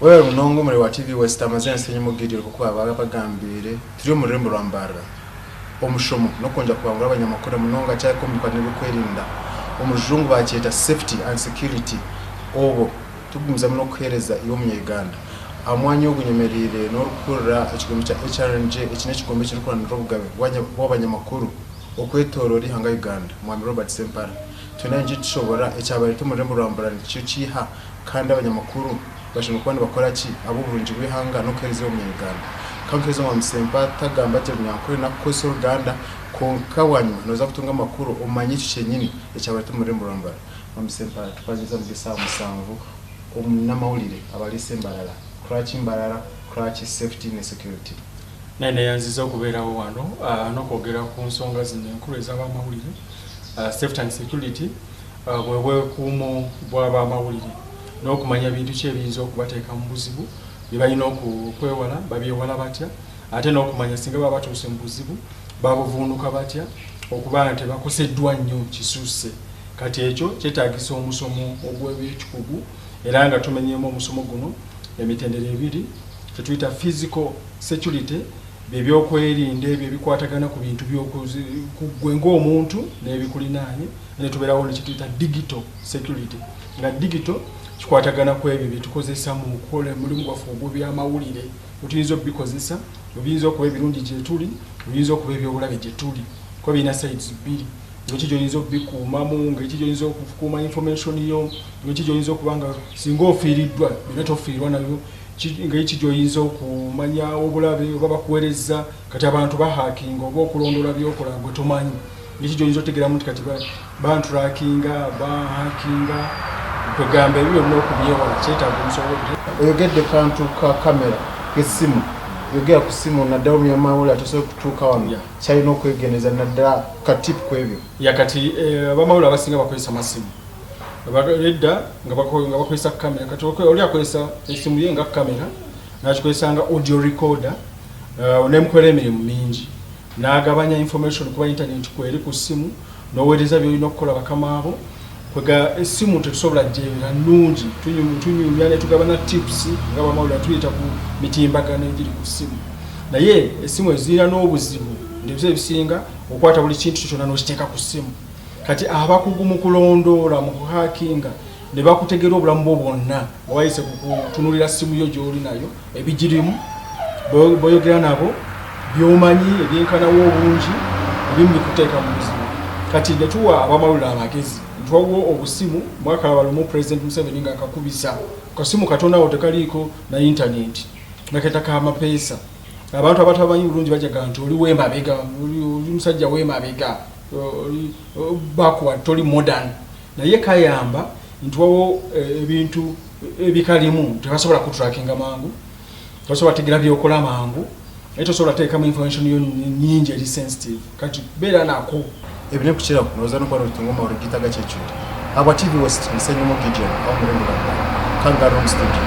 Webare munonga omuri wa TV West amazina Nsenyimo Gideon nkoku baba bagambiire turi omu rurembo rwa Mbarara. Omushomo n'okwongyera kubangura abanyamakuru na munonga kyahika omu bikwataine n'ebyokwerinda. Omu rujungu bakyeta safety and security obwo tukugumizamu n'okuhereza iwe omunya Uganda. Aha mwanya ogu nyemereire n'orikukurira ekigombe kya HRNJ eki n'ekigombe ekirikurwanirira obugabe bw'abanyamakuru okwetoroora eihanga Uganda Mwami Robert Sempala. Twine ngi tushobora ekyabareeta omu rurembo rwa Mbarara nikyo kiiha Kandi abanyamakuru bashemereire kuba nibakora ki ahabw'oburungi bw'eihanga n'okuheereza omunya-Uganda? Ka nkuheereze Mwami Ssempa tagamba gye Runyankore nakukozesa Oruganda kwonka bwanyima noza kutunga amakuru omanye ekyo kyenyini ekyabareeta omu rurembo rwa Mbarara. Mwami Ssempa tukwaniriza omuri esaaha musanvu omunamawulire abareese Mbarara. Kraki Mbarara, Kraki Safety ne Security. Naye neyanziza okubeerawo wano n'okwogera ku nsonga zino enkulu ez'abamawulire, safety and security. Bwe bwekuumo bw'abamawulire n'okumanya bintu ki ebiyinza okubateeka mu buzibu, bye balina okwewala, babyewala batya, ate n'okumanya singa baba batuuse mu buzibu babuvuunuka batya okuba nga tebakoseddwa nnyo kisusse. Kati ekyo kyetaagisa omusomo ogw'ebyekikugu era nga tumenyeemu omusomo guno emitendera ebiri kye tuyita physical security Bye byokwerinda ebyo ebikwatagana ku bintu ku ggwe ng'omuntu n'ebikulinaanye ne tubeerawo ne kyetuyita digital security nga digital kikwatagana ku ebyo bye tukozesa mu kukola omulimu gwaffe ogw'ebyamawulire wetuyinza obubikozesa webiyinza okuba ebirungi gyetuli webiyinza okuba ebyobulabe gyetuli kuba birina sides bbiri ngeki gyoyinza obikuumamu ngeki gyoyinza okukuuma information yo ngeki gyoyinza okuba nga singa ofiiriddwa byonna tofiirwa nabyo Ngeri ki gy'oyinza okumanya obulabe oba bakuwerezza kati abantu bahakinga oba okulondoola by'okola gwe tomanyi? Ngeri ki gy'oyinza otegeramu nti kati banturakinga, banhakinga? Kwegamba ebyo byonna okubyewala kyetaaga omusobola okute. Oyogedde kantu ka kamera k'essimu. Yogera ku ssimu naddala omunyamawulire atasobola kutuuka wano ky'alina okwegendereza naddala ka tip ku ebyo. Ya kati abamawulire abasinga bakozesa masimu. Edda nga bakozesa kamera, kati oli akozesa esimu ye nga kamera nakikozesa nga audio recorder, nemukolera emirimu mingi nagabanya information kuba internet kweri ku simu nowereza byolina okukola bakama abo. Kwega esimu tetusobola jebera nungi, tunyumya netugabana tips nga bamawulire tuyita ku mitimbagano egiri ku simu, naye esimu ezirina n'obuzibu nti ebiseera ebisinga okwata buli kintu kyonna n'okiteeka ku simu. Kati abakugu mu kulondoola, mu kuhakinga ne bakutegera obulamu bwo bwonna nga bayise ku kutunulira ssimu yo gy'oli nayo, ebigirimu, boyogera nabo, by'omanyi ebyenkanawo obungi, ebimu bikuteeka mu buzibu. Kati ne tuwa abamawulire amagezi nti waliwo obusimu, mwakalaba lumu Pulezidenti Museveni ng'akakubisa kasimu katono awo tekaliiko na yintanenti, bakeeta ka mapeesa. Abantu abatamanyi bulungi bajaga nti oli w'emabega, oli musajja w'emabega. Backward, toli modern, naye kayamba nti wawo ebintu ebikalimu tebasobola kutrackinga mangu, tebasobola tegera byokola mangu, naye tosobola teekamu information yo nyingi eri sensitive. Kati beera nako. Ebi n'ebikukiraho nooza n'okuba nootunga amahurire gaitu agakyecwire. Ahabwa TV West, Nsenyomo Gideon, ow'omu rurembo rwa Kangaroom Studio.